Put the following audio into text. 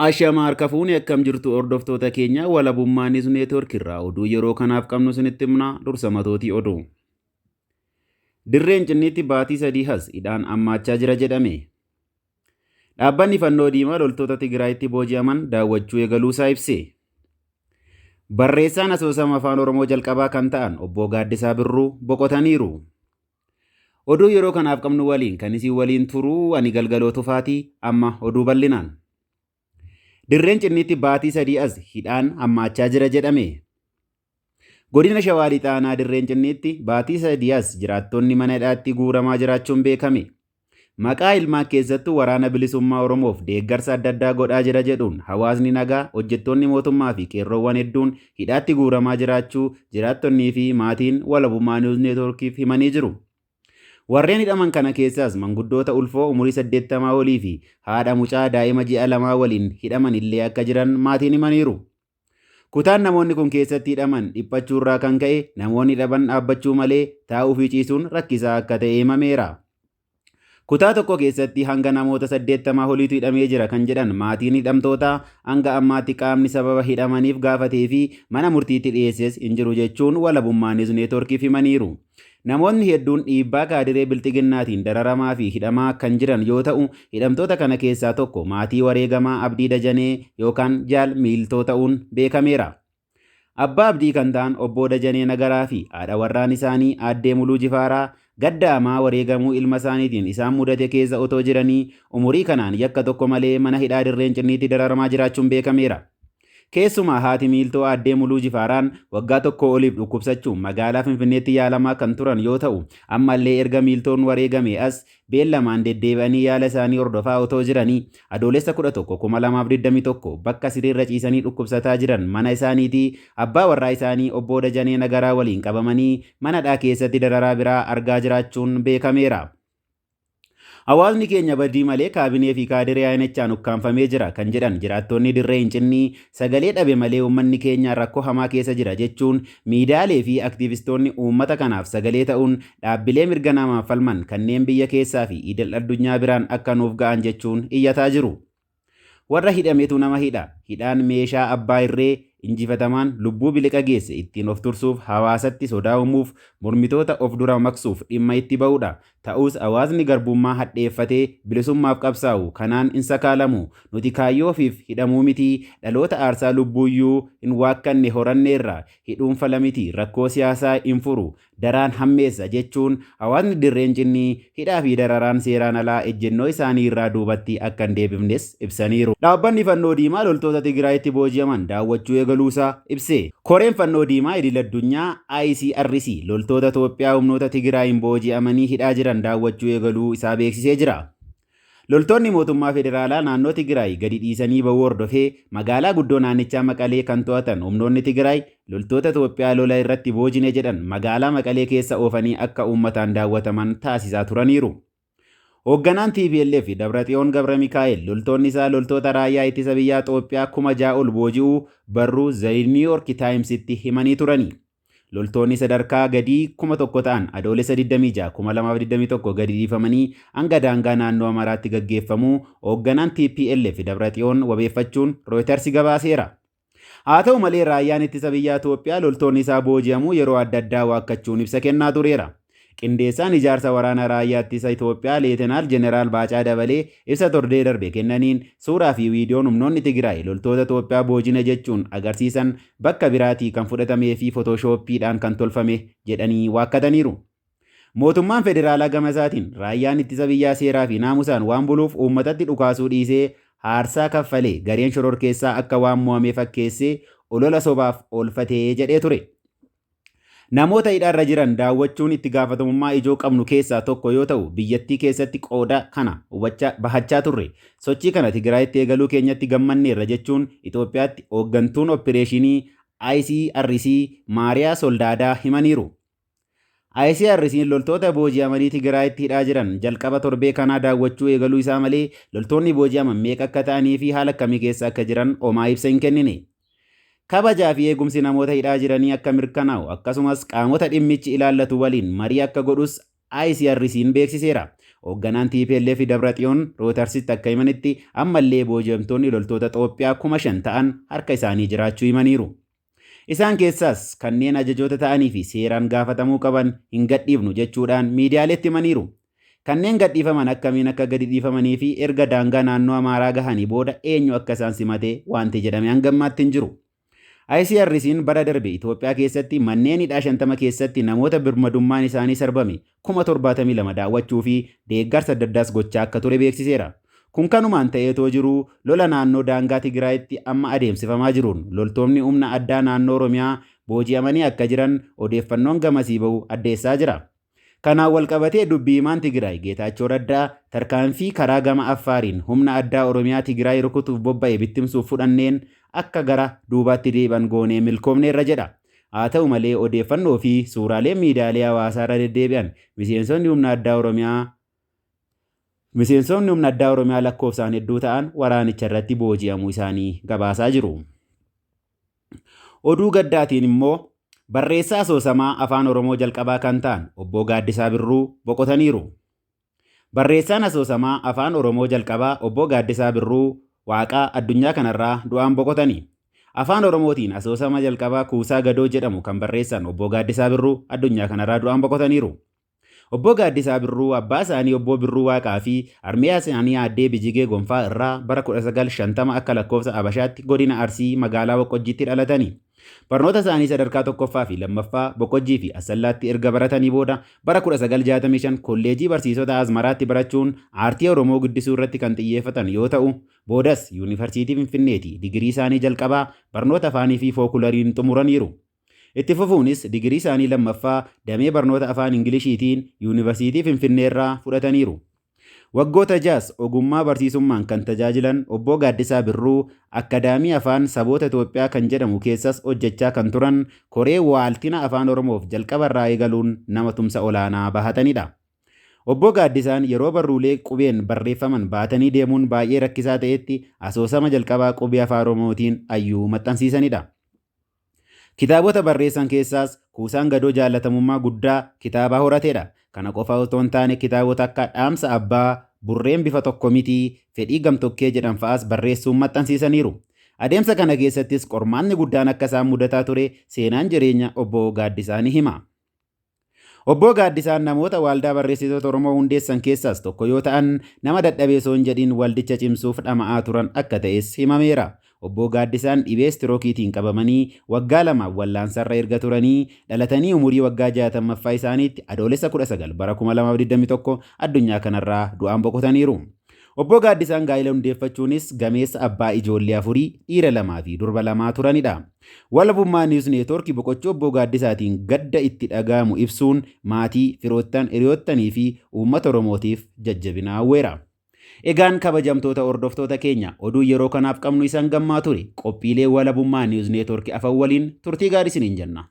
Ashama harka fuuni, akkam jirtu hordoftoota keenya? Walabummaa News Network irraa oduu yeroo kanaaf qabnu isinitti himna. Dursa matootii oduu. Dirreen Cinniitti baatii 3 has hidhaan hammaachaa jira jedhame. Dhaabbanni Fannoo Diimaa loltoota Tigraayitti booji'aman daawwachuu eegaluusaa ibse. Barreessaan asoosama Afaan Oromoo jalqabaa kan ta'an Obbo Gaaddisaa Birruu boqotaniiru. Oduu yeroo kanaaf qabnu waliin kan isin waliin turuu ani Galgaloo Tufaatii. Amma oduu bal'inaan. Dirreen Cinniitti baatii 3 as hidhaan hammaachaa jira jedhame. Godina Shawaa Lixaa Aanaa Dirreen Cinniitti baatii 3 as jiraattonni mana hidhaatti guuramaa jiraachuun beekame. Maqaa ilmaan keessattuu Waraana Bilisummaa Oromoof deeggarsa adda addaa godhaa jira jedhuun hawaasni nagaa, hojjettoonni mootummaa fi qeerroowwan hedduun hidhaatti guuramaa jiraachuu jiraattonnii fi maatiin Walabummaa News Networkiif himanii jiru. Warreen hidhaman kana keessaas manguddoota ulfoo umurii 80 olii fi haadha mucaa daa'ima ji'a lamaa waliin hidhaman illee akka jiran maatiin himaniiru. Kutaan namoonni kun keessatti hidhaman dhiphachuurraa kan ka'e namoonni hidhaman dhaabbachuu malee taa'uu fi ciisuun rakkisaa akka ta'e himameera. Kutaa tokko keessatti hanga namoota 80 oliitu hidhamee jira kan jedhan maatiin hidhamtootaa, hanga ammaatti qaamni sababa hidhamaniif gaafatee fi mana murtiitti dhiyeesses hin jiru jechuun Walabummaa News Networkiif himaniiru. Namoonni hedduun dhiibbaa kaadiree Bilxiginnaatiin dararamaa fi hidhamaa kan jiran yoo ta'u, hidhamtoota kana keessaa tokko maatii wareegamaa Abdii Dajanee yookaan Jaal Miiltoo ta'uun beekameera. Abbaa Abdii kan ta'an Obbo Dajanee Nagaraa fi haadha warraan isaanii Aaddee Muluu Jifaaraa gadda hamaa wareegamuu ilma isaaniitiin isaan mudate keessa otoo jiranii umurii kanaan yakka tokko malee mana hidhaa Dirreen Cinniitti dararamaa jiraachuun beekameera. Keessumaa haati miiltoo Aaddee Muluu Jifaaraan waggaa tokkoo oliif dhukkubsachuun magaalaa Finfinneetti yaalamaa kan turan yoo ta'u, ammallee erga miiltoon wareegamee as beellamaan deddeebi'anii yaala isaanii hordofaa otoo jiranii Adoolessa 11, 2021 bakka sireerra ciisanii dhukkubsataa jiran mana isaaniitii abbaa warraa isaanii Obboo Dajanee Nagaraa waliin qabamanii mana hidhaa keessatti dararaa biraa argaa jiraachuun beekameera. Hawaasni keenya badii malee kaabinee fi kaadiree INH'n ukkaamfamee jira kan jedhan jiraattonni Dirree Incinnii, sagalee dhabe malee uummanni keenya rakkoo hamaa keessa jira jechuun miidiyaalee fi aktiivistoonni uummata kanaaf sagalee ta'uun dhaabbilee mirga namaaf falman kanneen biyya keessaa fi idil addunyaa biraan akka nuuf ga'an jechuun iyyataa jiru. Warra hidhametu nama hidha. Hidhaan meeshaa abbaa irree injifatamaan lubbuu biliqa geesse ittiin of tursuuf, hawaasatti sodaa uumuuf, mormitoota of dura maqsuuf dhimma itti ba'udha. Ta'us hawaasni garbummaa hadheeffatee bilisummaaf qabsaa'u kanaan hin sakaalamu. Nuti kaayyoo ofiif hidhamuu mitii dhaloota aarsaa lubbuuyyuu hin waakkanne horanneerra. Hidhuun fala miti, rakkoo siyaasaa hin furu. Daraan hammeessa jechuun hawaasni Dirreen Cinnii hidhaa fi dararaan seeraan alaa ejjennoo isaanii irraa duubatti akka hin deebifnes ibsaniiru. Dhaabbanni Fannoo Diimaa loltoota Tigraayitti booji'aman daawwachuu eegaluusaa ibse. Koreen Fannoo Diimaa Idil-addunyaa, ICRC, loltoota Itoophiyaa humnoota Tigraayiin booji'amanii hidhaa jiran daawwachuu eegaluu isaa beeksisee jira. Loltoonni mootummaa federaalaa naannoo Tigraay gadi dhiisanii ba'uu hordofee magaalaa guddoo naannichaa Maqalee kan to'atan humnoonni Tigraay loltoota Itoophiyaa lola irratti boojine jedhan magaalaa Maqalee keessa oofanii akka uummataan daawwataman taasisaa turaniiru. Hoogganaan tplf Dabraxiyoon Gabramikaa'el loltoonni isaa loltoota raayyaa ittisa biyyaa Xoophiyaa 6,000 ol booji'uu barruu The New York Times'tti himanii turani. Loltoonni sadarkaa gadii 1,000 ta'an Adoolessa 26, 2021 gadi dhiifamanii hanga daangaa naannoo Amaraatti gaggeeffamuu hoogganaan tplf Dabraxiyoon wabeeffachuun Reuters gabaaseera. Haa ta'u malee raayyaan ittisa biyyaa Itoophiyaa loltoonni isaa booji'amuu yeroo adda addaa waakkachuun ibsa kennaa tureera. Qindeessaan ijaarsa waraana raayyaa ittisa Itoophiyaa Leetenaal Jeneraal Baacaa Dabalee ibsa torbee darbe kennaniin suuraa fi viidiyoon humnoonni Tigraay loltoota Itoophiyaa boojine jechuun agarsiisan bakka biraatii kan fudhatamee fi fotooshooppiidhaan kan tolfame jedhanii waakkataniiru. Mootummaan federaalaa gama isaatiin raayyaan ittisa biyyaa seeraa fi naamusaan waan buluuf uummatatti dhukaasuu dhiisee haarsaa kaffalee gareen shororkeessaa akka waan mo'amee fakkeessee olola sobaaf oolfatee jedhee ture. Namoota hidhaarra jiran daawwachuun itti gaafatamummaa ijoo qabnu keessaa tokko yoo ta'u, biyyattii keessatti qooda kana hubachaa, bahachaa turre. Sochii kana Tigraayitti eegaluu keenyatti gammanneerra jechuun Itoophiyaatti hooggantuun oppireeshinii ICRC Maariyaa Soldaadaa himaniiru. ICRC'n loltoota booji'amanii Tigraayitti hidhaa jiran jalqaba torbee kanaa daawwachuu eegaluu isaa malee loltoonni booji'aman meeqa akka ta'anii fi haala akkamii keessa akka jiran homaa ibsa hin kennine. Kabajaa fi eegumsi namoota hidhaa jiranii akka mirkanaa'u akkasumas qaamota dhimmichi ilaallatu waliin marii akka godhus ICRC'n beeksiseera. Hoogganaan TPLF Dabraxiyoon Rootarsitti akka himanitti ammallee booji'amtoonni loltoota Xoophiyaa 5,000 ta'an harka isaanii jiraachuu himaniiru. Isaan keessaas kanneen ajajoota ta'anii fi seeraan gaafatamuu qaban hin gadhiifnu jechuudhaan miidiyaaleetti himaniiru. Kanneen gadhiifaman akkamiin akka gadi dhiifamanii fi erga daangaa naannoo Amaaraa gahanii booda eenyu akka isaan simate wanti jedhame hanga ammaatti hin jiru. ICRC'n bara darbe Itoophiyaa keessatti manneen hidhaa 50 keessatti namoota birmadummaan isaanii sarbame 72,000 daawwachuu fi deeggarsa adda addaas gochaa akka ture beeksiseera. Kun kanumaan ta'eetoo jiruu lola naannoo daangaa Tigraayitti amma adeemsifamaa jiruun loltoonni humna addaa naannoo Oromiyaa booji'amanii akka jiran odeeffannoon gamasii bahu addeessaa jira. Kanaan walqabatee dubbii himaan Tigraay Geetaachoo Raddaa tarkaanfii karaa gama Affaariin humna addaa Oromiyaa Tigraay rukutuuf bobba'e bittimsuuf fudhanneen akka gara duubaatti deebi'an goonee milkoomneerra jedha. Haa ta'u malee odeeffannoo fi suuraaleen miidiyaalee hawaasaa irra deddeebi'an miseensonni humna addaa Oromiyaa Miseensonni humna addaa Oromiyaa lakkoofsaan hedduu ta'an waraanicha irratti booji'amuu isaanii gabaasaa jiru. Oduu gaddaatiin immoo barreessaa asoosamaa afaan Oromoo jalqabaa kan ta'an obbo Gaaddisaa Birruu boqotaniiru. Barreessaan asoosamaa afaan Oromoo jalqabaa obbo Gaaddisaa Birruu Waaqaa addunyaa kanarraa du'aan boqotani. Afaan Oromootiin asoosama jalqabaa Kuusaa Gadoo jedhamu kan barreessan obbo Gaaddisaa Birruu addunyaa kanarraa du'aan boqotaniiru. Obbo Gaaddisaa Birruu abbaa isaanii obbo Birruu Waaqaa fi harmee isaanii aaddee Bijigee Gonfaa irraa bara 1950 akka lakkoofsa Abashaatti godina Arsii magaalaa Boqqojjiitti dhalatani. Barnoota isaanii sadarkaa tokkoffaa fi lammaffaa Boqqojjii fi Assallaatti erga baratanii booda bara 1965 kolleejii barsiisota Asmaraatti barachuun aartii Oromoo guddisuu irratti kan xiyyeeffatan yoo ta'u, boodas Yuunivarsiitii Finfinneeti digirii isaanii jalqabaa barnoota afaanii fi fookulariin xumuraniiru. Itti fufuunis digirii isaanii lammaffaa damee barnoota afaan Ingilishiitiin Yuunivarsiitii Finfinneerraa fudhataniiru. Waggoota jaas ogummaa barsiisummaan kan tajaajilan obbo Gaaddisaa Birruu Akkadaamii Afaan Saboota Itoophiyaa kan jedhamu keessas hojjechaa kan turan koree waaltina afaan Oromoof jalqabarraa eegaluun nama tumsa olaanaa bahatanidha. Obbo Gaaddisaan yeroo barruulee qubeen barreeffaman baatanii deemuun baay'ee rakkisaa ta'etti asoosama jalqabaa qubee afaan Oromootiin Ayyuu maxxansiisanidha. Kitaabota barreessan keessaas Kuusaan Gadoo jaallatamummaa guddaa kitaaba horatedha. Kana qofa otoo hin taane kitaabota akka Dhaamsa Abbaa, Burreen Bifa Tokko Miti, Fedhii Gamtokkee jedhan fa'as barreessuun maxxansiisaniiru. Adeemsa kana keessattis qormaanni guddaan akka isaan mudataa ture seenaan jireenya obbo Gaaddisaa ni hima. Obboo Gaaddisaan namoota Waaldaa Barreessitoota Oromoo hundeessan keessaas tokko yoo ta'an, nama dadhabee osoo hin jedhin waldicha cimsuuf dhama'aa turan akka ta'es himameera. Obboo Gaaddisaan dhibee istirookiitiin qabamanii waggaa lamaaf wallaansarra erga turanii dhalatanii umurii waggaa 60ffaa isaaniitti Adoolessa 19 bara 2021 addunyaa kanarraa du'aan boqotaniiru. Obboo Gaaddisaan gaa'ila hundeeffachuunis gameessa abbaa ijoollee afurii, dhiira lamaa fi durba lamaa turanidha. Walabummaa News Network boqochuu Obboo Gaaddisaatiin gadda itti dhaga'amu ibsuun maatii, firoottan, hiriyoottanii fi uummata Oromootiif jajjabina hawweera. Egaan kabajamtoota hordoftoota keenya oduu yeroo kanaaf qabnu isan gammaa ture. Qophiilee Walabummaa News Network afan waliin turtii gaarii isiniin jenna.